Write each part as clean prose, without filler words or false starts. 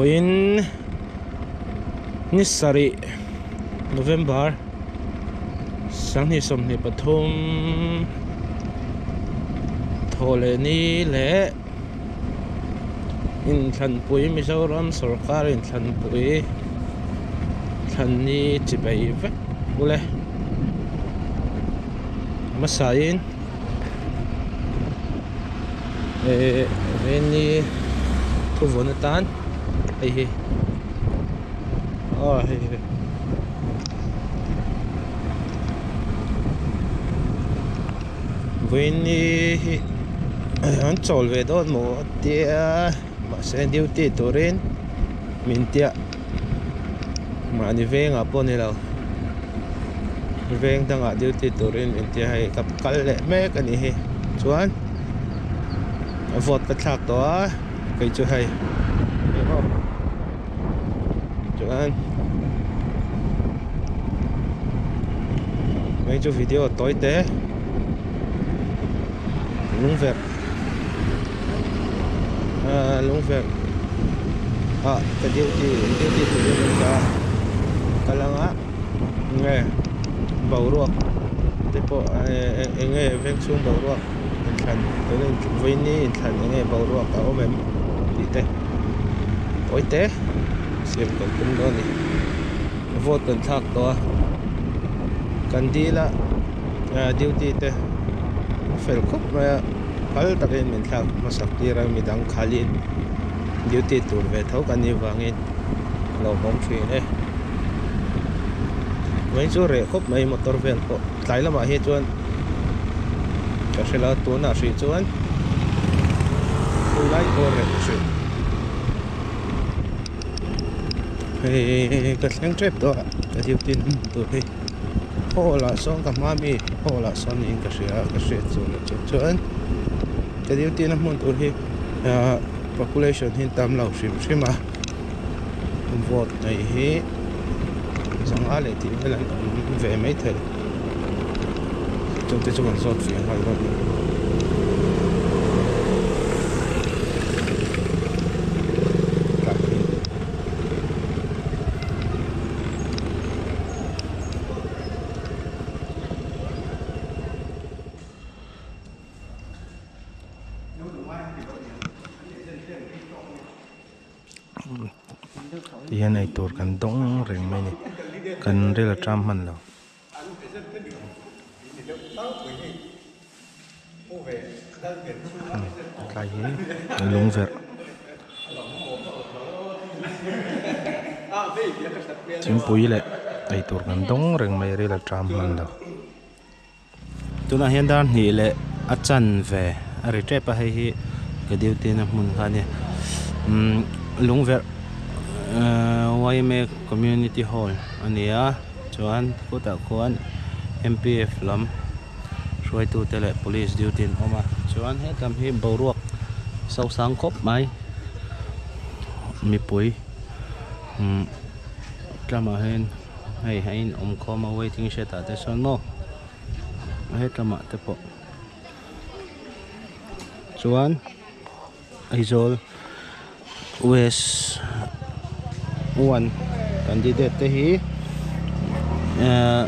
Vawiin ni sarih November sanghnih 23 thawh leh ni leh inthlanpui Mizoram sorkar inthlanpui thlan ni chi bei vek ule hmasa in. Eh veni thu vawn atan hei hi aw hei hi veni hi an chawl ve dawn maw a tia mahse duty turin min tia mahni vengah pawh ni lo veng dangah duty turin min tia hei ka kal leh mek a nih hi chuan vote ka thlak tawh a kei chu hei chuan hei chu video tawi te lungverh ah lungverh ah ka duty duty turin an dah a kal anga nge boruak te pawh eng nge veng chhung boruak inthlan tuna vawiin inthlan eng nge boruak a awm em tih te tawi te siam kan tum dawn a ni vote kan thlak tawh a kan dil a duty te a fel khawp mai a phal takin min thlak hmasak tir a midang khalin duty tur ve tho kan nih vangin a lo hawng thin e mai chu reh khawp mai motor vel pawh tlai lamah hi chuan ka hre lo a tunah hrih chuan khawilai pawh reh hrih hei ka thleng tep tawh a ka duty na hmun tur hi. Hall ah sawn ka hma mi hall ah sawn niin ka hria a ka hriat chu leh chu chuan ka duty na hmun tur hi ahh population hi tam lo hrim hrim a vote nei hi zanga leh tih vel an awm ve maithei chungte chu kan zawt ve nghal bawk a ni. Ti hian eitur kan dawng reng mai a ni kan ril a ṭam hman lo. Tlai hi lung verh thingpui leh eitur kan dawng reng mai ril a ṭam hman lo. Tunah hian dar hnih leh a chanve a ri tep a hei hi ka duty na hmun kha a nia umm lung verh ahh yma community hall a ni a chuan khutah khuan M P F lam hruaitute leh police duty an awm a chuan hetlam hi boruak sosang khawp mai mipui umm tlamah hian hei a in awm khawm a waiting shed ah te sawn maw hetlamah te pawh chuan Aizawl West one candidate te hi ehh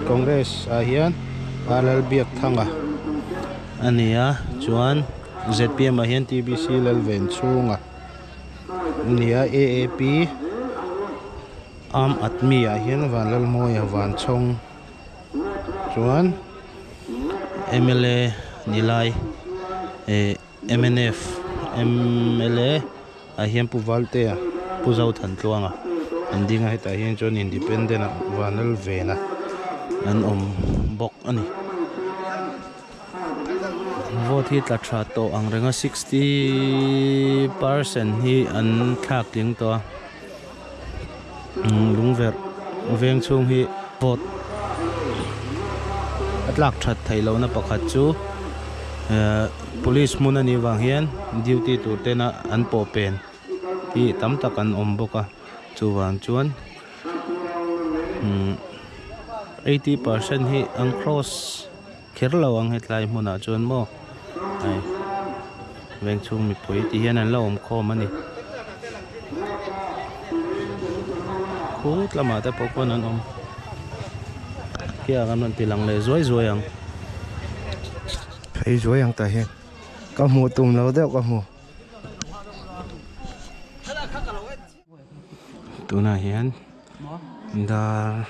Congress ah hian Lalbiakthanga a ni a chuan Z P M ah hian T B C Lalvenchhunga a ni a A A P Aam Aadmi ah hian Vanlalmawia Vanchhawng chuan M L A ni lai ehh. Mnf mla ah hian Pu Valtea Pu Zothantluanga an ding a hetah hian chuan independent ah Vanlalvena an awm bawk a ni vote hi tla tha tawh ang reng a 60 percent hi an thlak tling tawh a lungverh veng chhung hi vote a tlak that theih lohna pakhat chu ehh police hmun anih vang hian duty tur tena an pawh pen hi tam tak an awm bawk a chuvang chuan umm 80 percent hi an cross kher lo ang hetlai hmunah chuan maw hei veng chhung mipui ti hian an la awm khawm a ni. Khut lamah te pawh khuan an awm kia kan rawn ti lang leh zuai zuai ang. Phei zuai ang tah hian ka hmuh tum lo deuh ka hmu. Tunah hian dar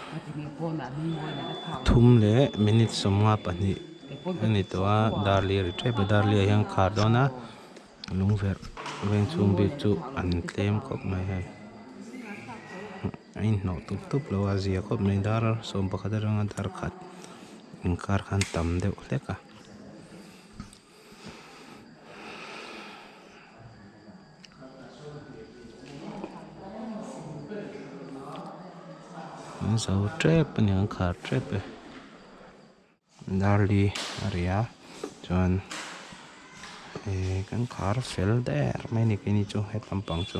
thum leh minute 52 a ni tawh a dar li a ri tep a dar li ah hian khar dawn a. Lungverh veng chhung bik chu an tlem khawp mai hei a inhnawh tup tup lo a zia khawp mai dar 11 atanga dar khat inkar khan tam deuh hlek a. An zo tep a ni an khar tep e. Darli a ri a chuan eh kan khar fel der mai a ni keini chu he lampang chu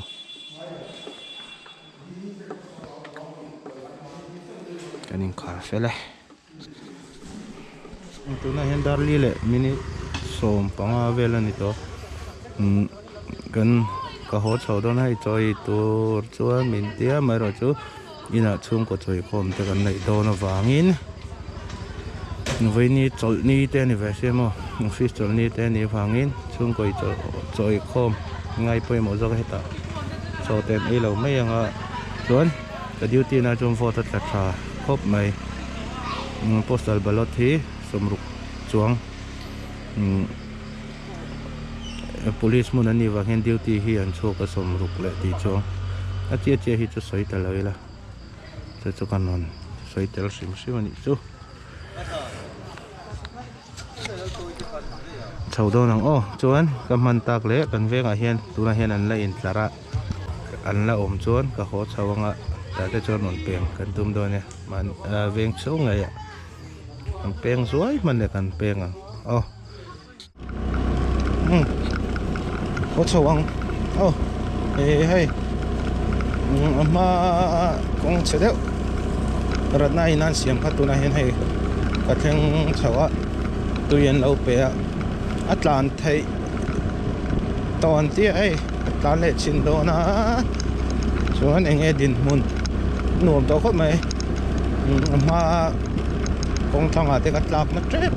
kan inkhar fel e tunah hian darli leh minute 15 vel a ni tawh umm kan ka haw chho dawn a hei chawi tur chuan min tia amaherawhchu. Inah chhungkaw chawikhawm te kan neih dawn avangin vawiini chawlhni te a ni ve sia maw office chawlhni te a nih avangin chhungkaw chawikhawm ngai pawimawh zawk a hetah chaw te an ei lo mai ang a chuan ka duty na chuan vote a tla tha khawp mai postal ballot hi 60 chuang Police hmun an nih vang hian duty hi an chhuak a 60 leh tih chuang a chiah chiah hi chu sawi ta lo ila chu chu kan rawn sawi tel hrim hrim a nih chu chho dawn ang aw chuan ka hman tak leh kan vengah hian tunah hian an la intlar a an la awm chuan ka haw chho anga tah te chuan rawn peng kan tum dawn e mahni veng chhung ngei ah kan peng zuai hman leh kan peng ang aw. Um haw chho ang aw eh hei a hma kawng chhe deuh ratna in an siam kha tunah hian hei ka thleng chho a tui an lo pe a a tlan theih tawn chiah hei a tlan leh chhin dawn a chuan eng nge dinhmun nuam tawh khawp mai a hma kawng thlangah te ka tlak na tep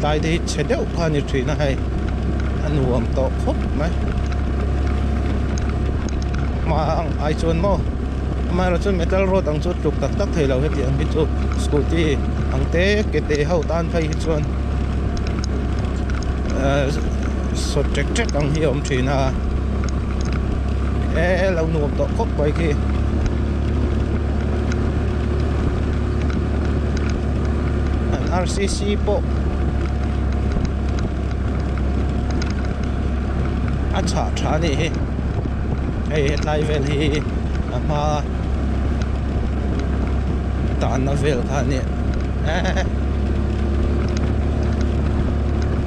tlai te hi chhe deuh kha a ni thin a hei a nuam tawh khawp mai hma ang ai chuan maw amaherawhchu chu metal road ang chu tluk tak tak thei lo hetiang hi chu scooty ang te ke te ho tan phei hi chuan ehh sawt ṭek ṭek ang hi a awm thin a e lo nuam tawh khawp mai khi. An RCC pawh a chhah tha a nih hi hei hetlai vel hi a hma tanna vel kha a ni e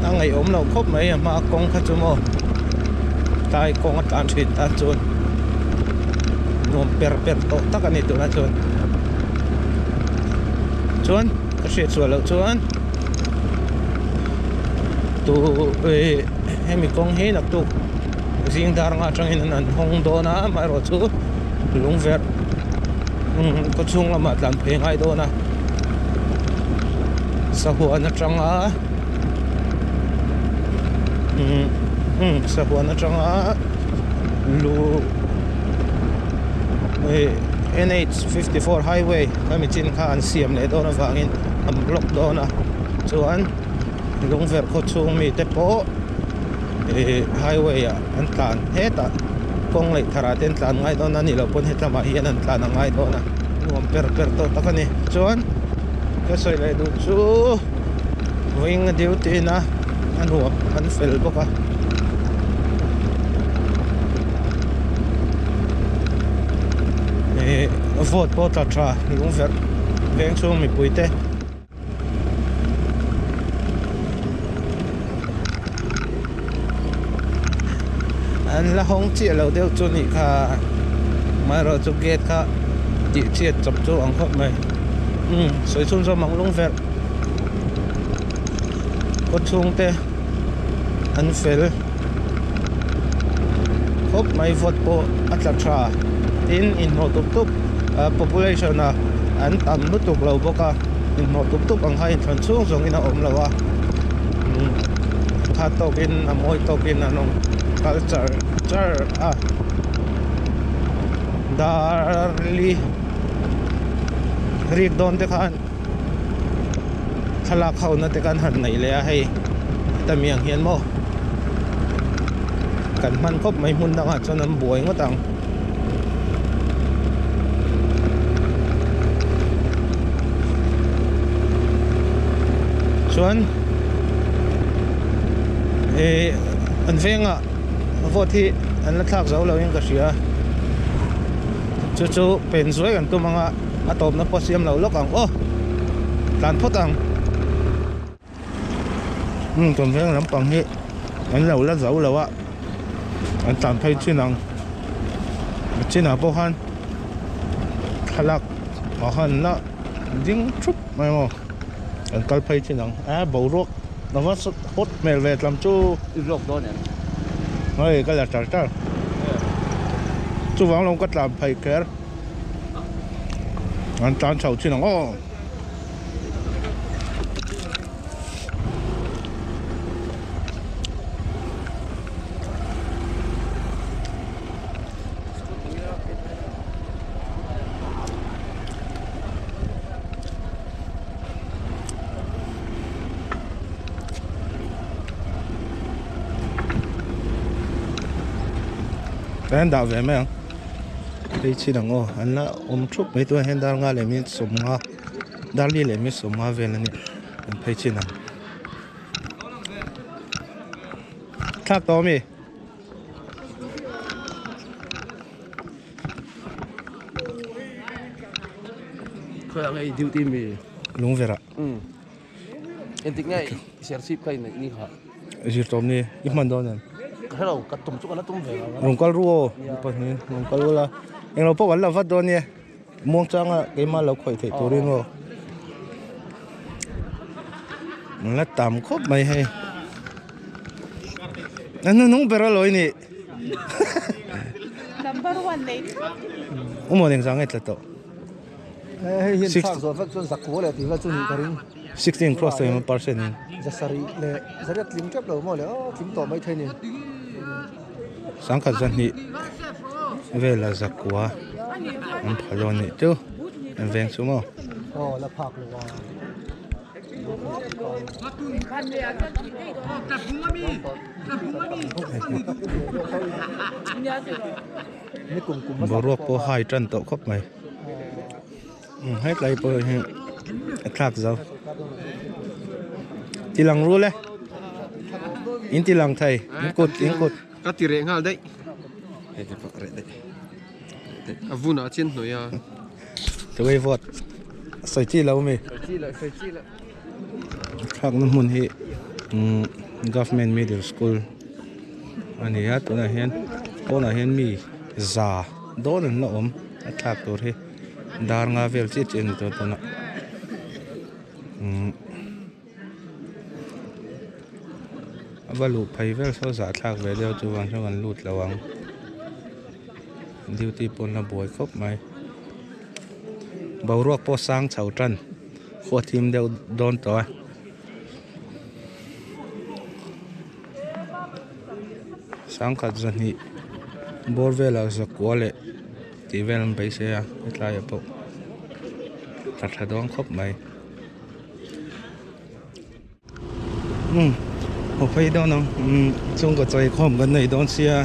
a ngaihawm loh khawp mai a hma kawng kha chu maw tlai kawng a tlan thin tan chuan nuam per per tawh tak a ni tunah chuan chuan ka hriat chhuah loh chuan tu eh hemi kawng hi naktuk zing dar nga atangin an an hawng dawn a amaherawh chu lungverh khaw chhung lamah tlan phei ngai dawn a sahuan atanga umm sahuan atanga lu eh NH 54 highway khami chin kha an siam leh dawn avangin an block dawn a chuan lungverh khaw chhung mite pawh ih highway ah an tlan hetah kawng leh tharah te an tlan ngai dawn a nih loh pawn hetlamah hian an tlan a ngai dawn a nuam per per tawh tak a ni chuan ka sawi leh duh chu vawiin a duty na a nuam an fel bawk a. Ih vote pawh tla tha lungverh veng chhung mipui te. An la hawng chiah lo deuh chu nih kha amaherawh chu gate kha tih chhiat chawp chu ang khawp mai umm sawi chhun zawm ang lung verh khaw chhung te an fel khawp mai vote pawh a tla tha. Tin, inhnawh tup tup population a an tam lutuk lo bawk a, inhnawh tup tup ang kha inthlan chhung zawngin a awm lo a, kha tawkin a mawi tawkin an awm kal char char a. Darli rik dawn te khan thlalak ho na te khan han neih leh a hei heta mi ang hian maw kan hman khawp mai hmun dangah chuan an buai ngawt ang. Chuan eh an vengah vote hi an la thlak zo lo in ka hria chu chu pen zuai kan tum anga a tawpna pawh siam lo lawk ang aw tlan phawt ang. Umm kan veng lampang hi an lo la zo lo a an tlan phei chin ang a chinah pawh khan thlalak ah khan an la ding thup mai maw an kal phei chin ang a boruak a va hawt hmel ve tlam chu I vlog dawn em? Hei ka la char char chuvang lo ka tlan phei kher an tlan chho chin ang aw. Ka en dah ve mai ang hei chin ang aw an la awm thup mai tunah hian dar nga leh minute sawmnga Darli leh mi sawmnga vel a ni an phei chin ang thlak tawh ami Khawi ang ei duty mi lungverah um entik nge serchhip kha in ni kha zir tawp ni i hman dawn em ka hrelo ka tum chu ka la tum ve ang rawn kal ru aw pahnih rawn kal ula englo pawh kan la vat dawn nia. Muang changa keimah lo khawih theih turin aw an la tam khawp mai hei a hnuhnung ber a lawi ni number one nei thlap umaw engzah nge tla tawh hei hian thlak zawh vek chuan zakua leh tih vel chu nih ka ring 16 cross emaw percent in zasarih leh zariat tling tep lo maw le aw tling tawh mai thei ni. Sangkhat zahnih vela zakua an pha dawn nih chu an veng chu maw. Boruak pawh hai tan tawh khawp mai hetlai pawh hi a thlak zo tilang rul e in tilang thei in kut in kut. Ka ti reh nghal daih. Hei ka pak reh daih. A vun ah chian hnawih a. Tuai vawt. Sawi chi lo mi. Sawi chi lo, sawi chi lo. Thlakna hmun hi Government Middle School a ni a tunah hian pawnah hian mi za dawn an la awm a thlak tur hi dar nga vel chiah chiah a ni tawh tunah. A va luh phei vel saw zahthlak ve deuh chuvang chuan kan lut lo ang duty pawn a buai khawp mai boruak pawh sang chho tan khua thim deuh dawn tawh a. Sangkhat zahnih bawr velah zakua leh tih vel an beisei a hetlaiah pawh tla tha dawn khawp mai. Umm haw phei dawn ang umm chhungkaw chawi khawm kan nei dawn sia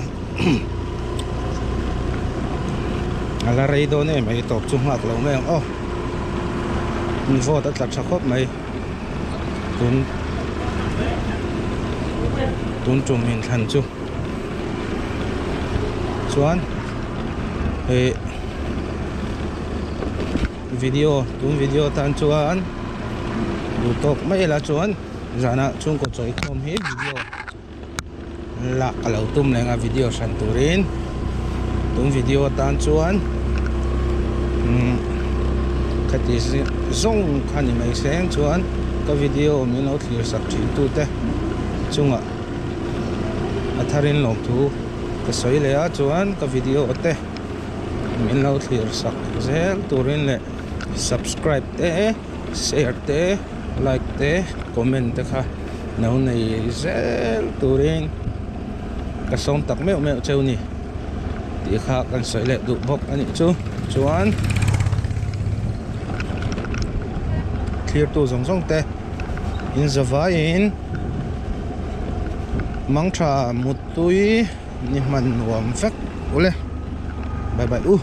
a la rei dawn em mai tawp chu nghak lo mai ang aw vote a tla tha khawp mai tun tun tum inthlan chu chuan hei. Video tun video tan chuan duh tawk mai ila chuan zanah chhungkaw chawi khawm hi video lak ka lo tum leng a video hran turin tun video tan chuan umm khati zawng kha ni mai seng chuan ka video min lo thlir sak thin tute chungah a tharin lawmthu ka sawi leh a chuan ka video te. Min lo thlir sak zel turin leh subscribe te share te like te comment te kha lo nei zel turin ka sawm tak meuh meuh cheu ni tih kha kan sawi leh duh bawk a nih chu chuan thlirtu zawng zawng te in zavaiin mangtha muttui ni hman nuam vek ule bye bye u.